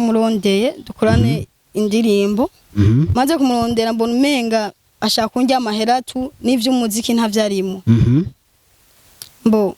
Murondeye dukorane indirimbo. Maze kumurondera, mbona umenga ashaka kundya amahera tu, n'ivy'umuziki ntavyarimwo. Mbo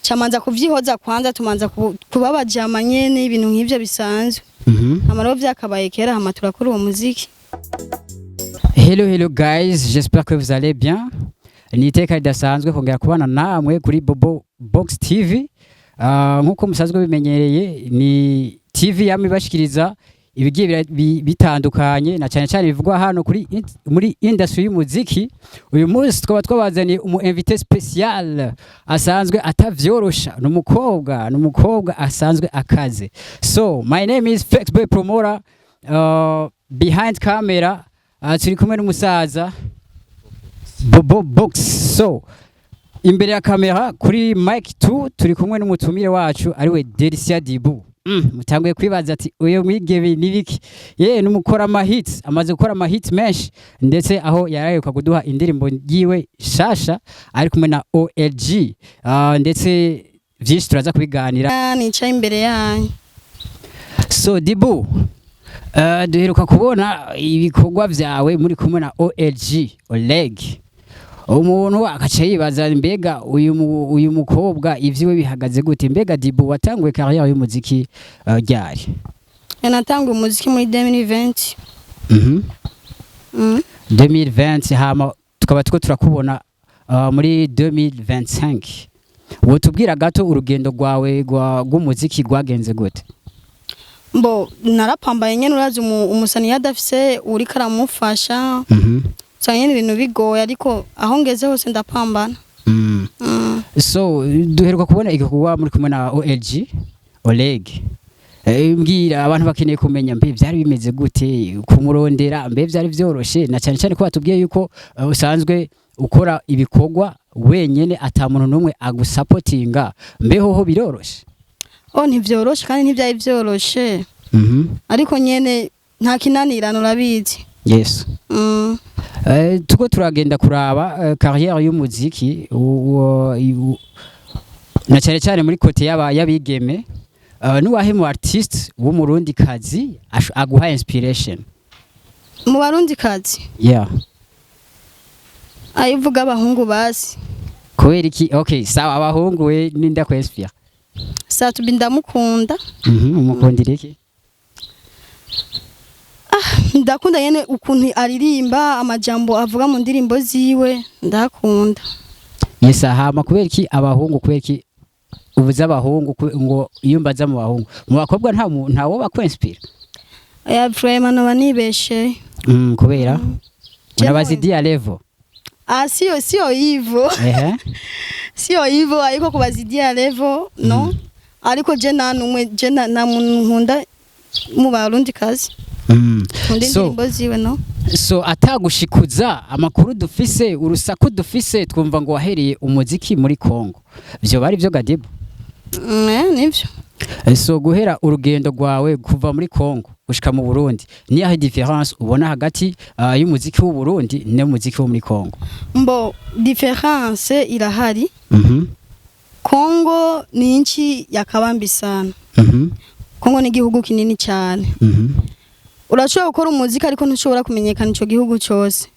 camanza kuvyihoza kwanza, tumanza kuba abajama nyene, ibintu nk'ivyo bisanzwe. Hama rero vyakabaye kera, hama turakora uwo muziki. Hello hello guys, j'espère que vous allez bien. Ni iteka ridasanzwe kongera kubana namwe kuri Bobo Box TV. Nkuko musanzwe bimenyereye, ni TV yamwe ibashikiriza ibigiye bitandukanye, na cyane cyane bivugwa hano muri industry y'umuziki. Uyu munsi tukaba twabazaniye umu invité spécial asanzwe atavyorosha, ni umukobwa asanzwe akaze. So my name is Flex Boy Promoter. Behind camera turi kumwe n'umusaza Bobo Box. So imbere ya kamera, kuri mic 2, turi kumwe n'umutumire wacu ariwe Delicia Dibu. Mutanguye kwibaza ati: "Uyo mwigeme nibiki?" Ye numukora ama hits, amaze gukora ama hits menshi, ndetse aho yaraheruka kuduha indirimbo yiwe shasha ari kumwe na OLG. Ndetse vyinshi turaza kubiganira. Nicaye imbere yanyu. So Dibu, duheruka kubona ibikorwa vyawe muri kumwe na OLG, Oleg. Umuntu akaca yibaza: mbega uyu mukobwa ivyiwe bihagaze gute? Mbega Dibu, watanguye carrière y'umuziki ryari? Natanguye umuziki muri 2020. 2020, hama tukaba tuko turakubona muri 2025. Wotubwira gato urugendo rwawe rw'umuziki rwagenze gute? Mbo narapambaye nyene, urazi umusani adafise uriko aramufasha, usanga nyene ibintu bigoye, ariko aho ngeze hose ndapambana. So duheruka kubona igikorwa muri kumwe na OLG, Oleg. Mbwira, abantu bakeneye kumenya: mbe byari bimeze gute kumurondera? Mbe byari vyoroshe, na cyane cyane ko batubwiye yuko usanzwe ukora ibikorwa wenyene, ata muntu n'umwe agusapotinga? Mbe hoho biroroshe? Oh, ntivyoroshe kandi ntivyari vyoroshe, ariko nyene nta kinanirano, urabizi. Tuko turagenda kuraba carrière y'umuziki na cyane cyane muri côté y'aba y'abigeme, nuwahe mu artiste w'umurundi kazi aguha inspiration? Mu Barundi kazi? Yeah. Ayivuga abahungu basi. Kubera iki? Okay, sawa, abahungu we ninda kwinspire? Satubi, ndamukunda. Umukundira iki? Ndakunda nyene ukuntu aririmba, amajambo avuga mu ndirimbo ziwe ndakunda. Yes, hama kubera iki abahungu? Kubera iki ubuze abahungu? Ngo iyo mbaza mu bahungu, mu bakobwa nta wo bakwinspire? Ya, vraiment noba nibeshe. Kubera unabazidia level? Ah, sio hivyo. Sio hivyo, ariko kubazidia level no, ariko je nta numwe, je nta muntu nkunda mu Barundi kazi. Nkunda indirimbo ziwe no. So atagushikuza, amakuru dufise, urusaku dufise, twumva ngo wahereye umuziki muri Kongo. Vyo bari byo, Gadibu? Nivyo. So guhera urugendo rwawe kuva muri Kongo gushika mu Burundi, ni yahe différence ubona hagati y'umuziki w'u Burundi n'umuziki wo muri Kongo? Mbo différence irahari. Kongo ni nchi ya kabambi sana. Kongo ni igihugu kinini cyane. Urashobora gukora umuziki, ariko ntushobora kumenyekana ico gihugu cyose.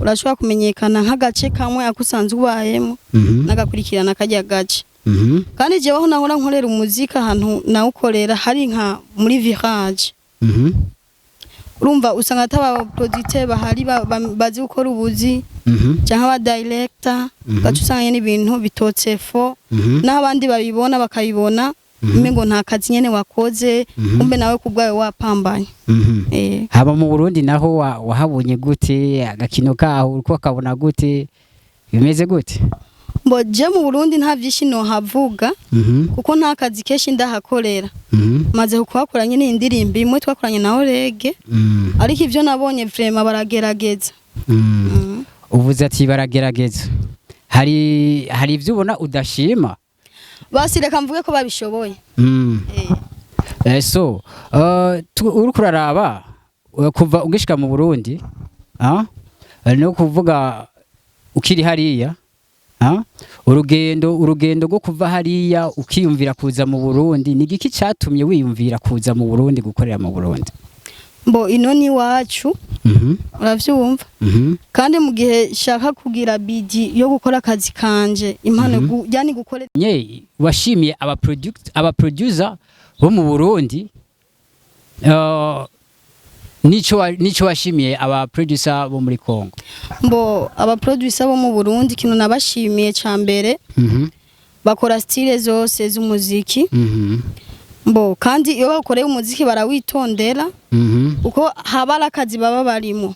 Urashobora kumenyekana nk'agace kamwe ako usanzwe ubayemo, n'agakurikirana karya gace. Kandi jewe aho nahora nkorera umuziki, ahantu nawukorera hari nka muri village. Urumva usanga ataba producteur bahari bazi gukora ubuzi canke aba director, ugaca usanga nyene ibintu bitotse fo, naho abandi babibona bakabibona umengo nta kazi nyene wakoze, kumbe nawe kubwawe wapambanye. Haba mu Burundi naho wahabonye gute agakino kaho? Uriko akabona gute? Bimeze gute? Mbo je mu Burundi nta vyinshi nohavuga, kuko nta kazi kenshi ndahakorera. Maze kuhakora nyene indirimbo imwe twakoranye na Orege, ariko ivyo nabonye, vraiment baragerageza. Uvuze ati baragerageza, hari ibyo ubona udashima? Basi reka mvuge ko babishoboye. So uriko uraraba, kuva ugishika mu Burundi, ah? No kuvuga ukiri hariya. Ha? Urugendo rwo kuva hariya ukiyumvira kuza mu Burundi, ni igiki catumye wiyumvira kuza mu Burundi, gukorera mu Burundi? Mbo ino ni iwacu, uravyumva? Kandi mu gihe shaka kugira bidi yo gukora akazi kanje, impano yani gukore. Nye washimiye aba producer bo mu Burundi, nico washimiye aba producer bo muri Congo? Mbo aba producer bo mu Burundi, ikintu nabashimiye ca mbere, bakora style zose z'umuziki. Mbo kandi iyo bakoreye umuziki barawitondera, kuko haba ari akazi baba barimo.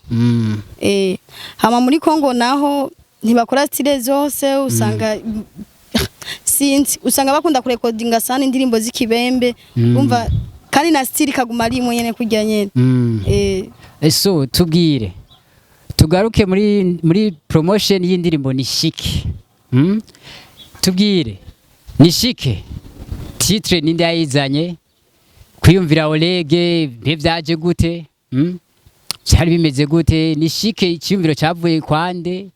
Hama muri Congo naho ntibakora style zose, usanga sinzi, usanga bakunda kurekodinga sana indirimbo z'ikibembe. Umva, kandi na style ikaguma ari imwe nyene kurya nyene. So tubwire, tugaruke muri promotion y'indirimbo Nishike. Tubwire Nishike, titre ninde yayizanye? Kwiyumvira Olege mbe vyaje gute? Byari bimeze gute? Nishike icyumviro cyavuye kwande?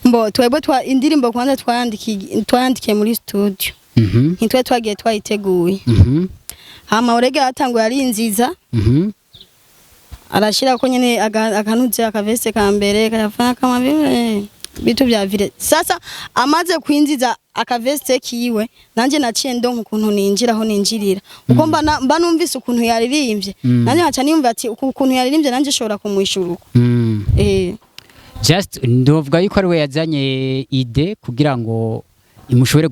Mbo twebwe twa indirimbo kwanza twayandikiye muri studio. Ntitwe twagiye twayiteguye. Hama Olege yatanguye ari nziza, arashira ko nyene akanuze aka verse ka mbere kayafanya kama vile vitu vya vile. Sasa amaze kwinjiza aka verse kiwe, nanje naciye ndonka ukuntu ninjira aho ninjirira, uko mba numvise ukuntu yaririmbye. Nanje nkaca niyumva ati uku ukuntu yaririmbye, nanje shobora kumwishura uko. Just ndovuga yuko ari we yazanye idée kugira ngo imushobore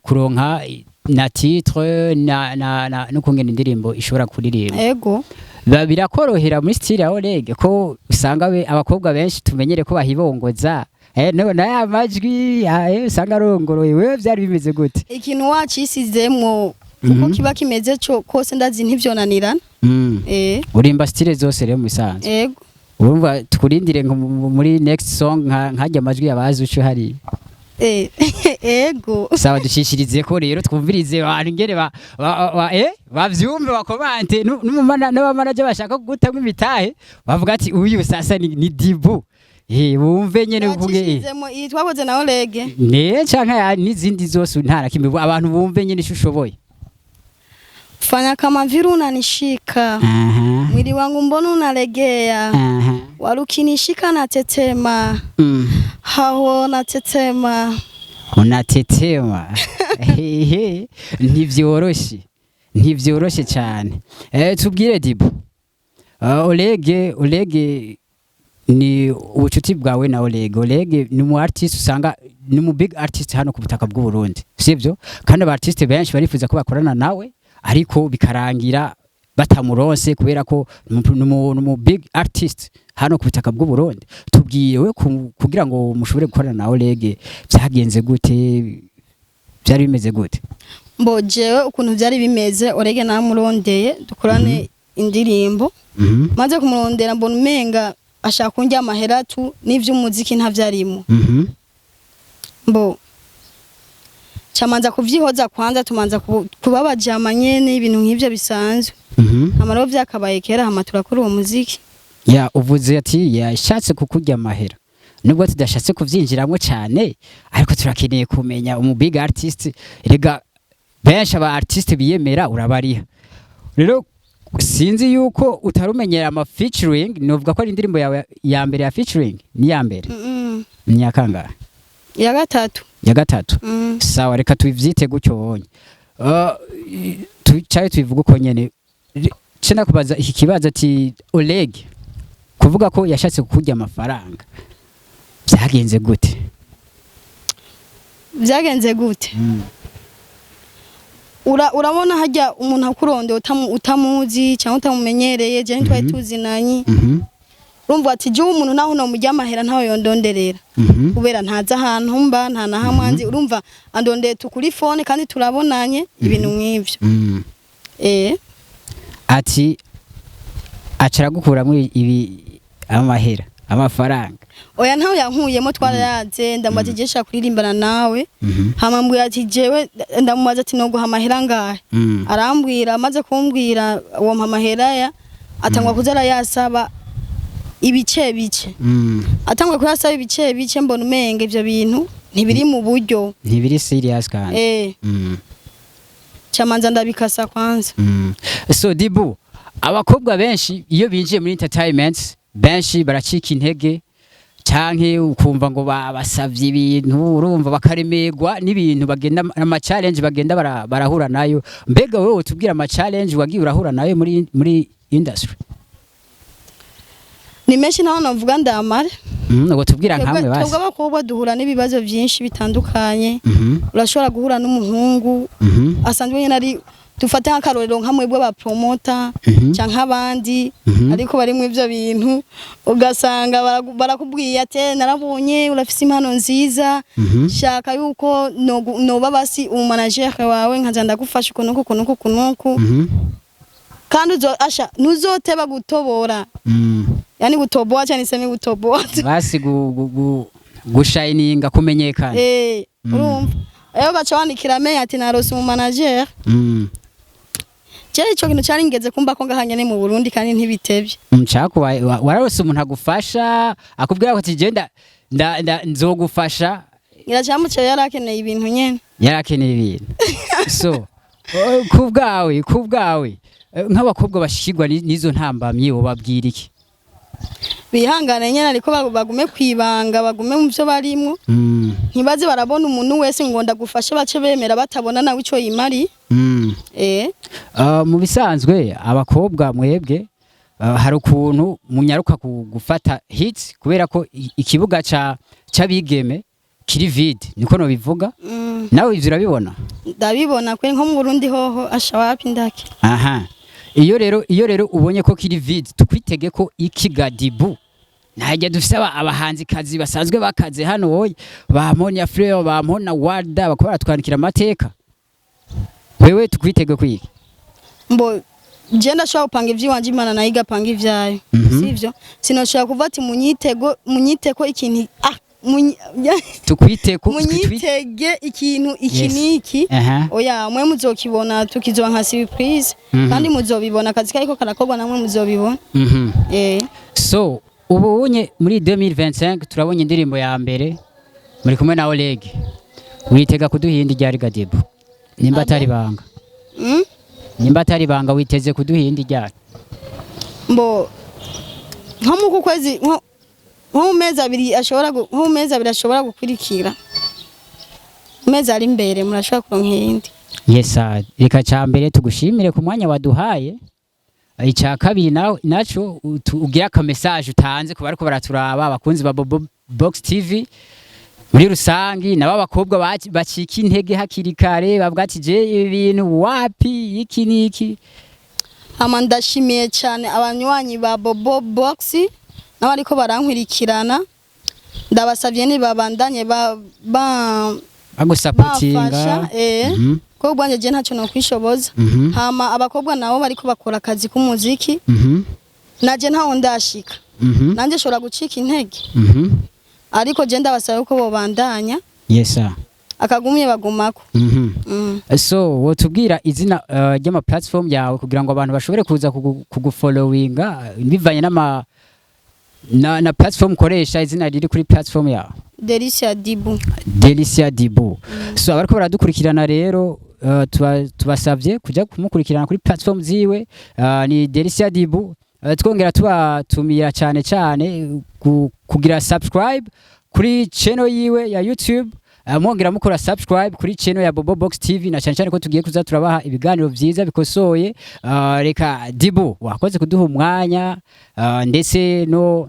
kuronka na titre na n'ukungena indirimbo ishobora kuririmba. Ego. Birakorohera muri style ya Oleg, ko usanga abakobwa benshi tumenyere ko bahibongoza, no na ya majwi usanga arongoroye. Wewe vyari bimeze gute? Ikintu wacisizemwo uko kiba kimeze cyo kose, ndazi ntivyonanirana. Urimba style zose rero mu bisanzwe? Ego. Urumva tukurindire ngo muri next song nkarya amajwi yabazi uco hari? Ego. Sawa, dushishirize ko rero twumvirize abantu ingene bavyumve, bakomante n'abamanaje bashaka kugutamwo imitahe bavuga ati uyu sasa ni Dibu, bumve nyene uvuge. Wacisizemwo iyi twakoze na Olege? Ne canke n'izindi zose, ntara kimwe, abantu bumve nyene ico ushoboye. Fanya kama vile unanishika, mwili wangu mbona unalegea, walukinishika natetema, haho natetema. Unatetema. Hehe, ntivyoroshe, ntivyoroshe cyane. Tubwire Dibu, Olege ni ubucuti bwawe na Olege. Olege ni umu artist, usanga ni umu big artist hano ku butaka bw'u Burundi, sivyo? Kandi aba artiste benshi barifuza ko bakorana nawe, ariko bikarangira batamuronse kubera ko ni umu big artist hano ku butaka bw'u Burundi. Tubwiye we, kugira ngo mushobore gukorana na Olege byagenze gute? Byari bimeze gute? Mbo jewe ukuntu vyari bimeze, Olege namurondeye dukorane indirimbo. Maze kumurondera, mbona umenga ashaka kunjya amahera tu, n'ivy'umuziki ntavyarimo. Mbo camanza kuvyihoza kwanza, tumanza kuba abajama nyene, ibintu nk'ivyo bisanzwe. Hama rero vyakabaye kera, hama turakora uwo muziki. Ya, uvuze ati yashatse kukurya amahera. Nubwo tudashatse kuvyinjiramo cyane, ariko turakeneye kumenya umu big artist. Rega benshi aba artiste biyemera urabariha. Rero sinzi yuko utarumenyera ama featuring. Novuga ko ari indirimbo yawe ya mbere ya featuring? Ni ya mbere? Ni ya kangahe? Ya gatatu. Ya gatatu. Sawa, reka tuvyite gutyo wonye. Tucaye tubivuga uko nyene. Ce nakubaza iki kibazo ati Oleg kuvuga ko yashatse kukurya amafaranga, byagenze gute? Vyagenze gute? Urabona harya umuntu akurondeye utamuzi cyangwa utamumenyereye, je ntitwari tuzinanye. Urumva ati jewe umuntu naho nomurya amahera ntawe yondonderera, kubera ntazi ahantu mba, nta na hamwe anzi. Urumva andondeye tu kuri phone kandi turabonanye, ibintu nk'ivyo. Ati acara gukuramwo ibi amahera, amafaranga? Oya, ntawe yankuyemo, twarayaze. Ndamubaza igihe nshaka kuririmbana nawe. Hama mbwira ati jewe, ndamubaza ati noguha amahera angahe? Arambwira, amaze kumbwira wompa amahera ya, atangwa kuza arayasaba. Ibice bice. Atanguye kuyasaba ibice bice, mbona umenga ivyo bintu ntibiri mu buryo. Ntibiri serious kandi. Eh. Camanza ndabikasa kwanza. So Dibu, abakobwa benshi iyo binjiye muri entertainment, benshi baracika intege, canke ukumva ngo babasavye ibintu, urumva bakaremerwa n'ibintu bagenda, ama challenge bagenda barahura nayo. Mbega wewe tubwira ama challenge wagiye urahura nayo muri industry. Ni menshi, naho navuga ndamare. Ngo tubwira nkamwe Twebwe basi. Twebwe abakobwa duhura n'ibibazo byinshi bitandukanye. Urashobora guhura n'umuhungu asanzwe nyine ari, dufate nk'akarorero, nka mwebwe ba promoter canke abandi, ariko bari mu ivyo bintu, ugasanga barakubwiye ati: "Narabonye urafise impano nziza, shaka yuko noba basi umu manager wawe, nkaza ndagufasha uku nuku, uku nuku, uku nuku." Kandi uzo asha ntuzoteba gutobora. Yani gutoboa cyane, niseme gutoboa. Basi gushininga, kumenyekana. Eh, urumva rero baca bandikira meya ati: "Narose umu manager." Jewe ico kintu cari ngeze kumva ko ngahanye ni mu Burundi, kandi ntibitevye. Cakubaye wararose umuntu agufasha, akubwira ko ati: "Genda nzogufasha." Ngira camuce yari akeneye ibintu nyene. Yarakeneye ibintu. So ku bwawe, nk'abakobwa bashikirwa n'izo ntambamyi, wobabwira iki? Bihangane nyene, ariko bagume kwibanga, bagume mu vyo barimwo. Ntibaze barabona umuntu wese ngo ndagufashe, bace bemera batabona nawe ico yimari. Eh. Mu bisanzwe abakobwa mwebwe, hari ukuntu munyaruka gufata hits, kubera ko ikibuga ca c'abigeme kiri vide, niko nobivuga. Nawe ivyo urabibona? Ndabibona kwe, nko mu Burundi hoho asha wapi ndake. Aha, iyo rero ubonye ko kiri vide, tukwitege ko ikigadibu ntajya dufise abahanzikazi basanzwe bakaze hano woye, ba Monia Fleur, ba Mona Warda, bakaba baratwandikira amateka. Wewe tukwitege kwiki? Mbo je ndashobora gupanga ivy'iwanje, Imana nayo igapanga ivyayo. Sivyo, sinoshobora kuvuga ati munyitego, munyiteko ikintu, Tukwiteko. Munyitege ikintu iki niki. Oya, mwe muzokibona, tukizoba nka surprise. Kandi muzobibona akazi kariko karakorwa, namwe muzobibona. Eh. So ubu unye muri 2025 turabonye indirimbo ya mbere muri kumwe na Oleg. Witega kuduhinda ryari, Gadibu, nimba atari banga? Nimba atari banga, witeze kuduhinda ryari? Mbo nko mu kwezi, nko mu mezi 2 ashobora nko mu mezi 2 ashobora gukurikira, mu mezi ari imbere murashobora kuronka iyindi. Yes sir. Reka ca mbere tugushimire ku mwanya waduhaye. Icya kabiri nawe naco ugira aka message utanze ku bariko baraturaba, abakunzi ba Bobo Box TV muri rusangi, nabo abakobwa bacika intege hakiri kare, bavuga ati: "Je ibi bintu wapi, iki niki." Hama ndashimiye cyane abanywanyi ba Bobo Box n'abariko barankurikirana. Ndabasavye nibabandanye ba Bagusapotinga. bamfasha, eh. Ko ubwanjye je ntacyo nokwishoboza. Hama abakobwa nabo bariko bakora akazi k'umuziki, naje ntaho ndashika. Nanjye nshobora gucika intege, ariko je ndabasaba yuko bobandanya. Yes sir. Akagumye bagumako. So wotubwira izina ry'ama platform yawe kugira ngo abantu bashobore kuza kugufollowinga, bivanye n'ama na platform ukoresha, izina riri kuri platform yawe? Delicia Dibu. Delicia Dibu. So abariko baradukurikirana rero, tubasavye kuja kumukurikirana kuri platform ziwe, ni Delicia Dibu. Twongera tubatumira cyane cyane kugira subscribe kuri channel yiwe ya YouTube, mwongera mukora subscribe kuri channel ya Bobo Box TV, na cyane cyane ko tugiye kuza turabaha ibiganiro vyiza bikosoye. Reka Dibu, wakoze kuduha umwanya, ndetse no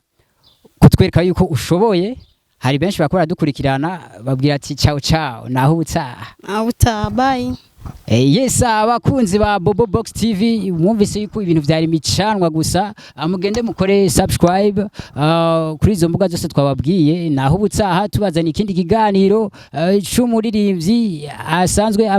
kutwereka yuko ushoboye. Hari benshi bakora dukurikirana, babwira ati: "Ciao ciao, naho ubutaha." Awuta, bye. Yes, abakunzi ba Bobo Box TV, mwumvise yuko ibintu vyari imicanwa gusa. Mugende mukore subscribe kuri izo mbuga zose twababwiye. Naho ubutaha tubazana ikindi kiganiro c'umuririmbyi asanzwe.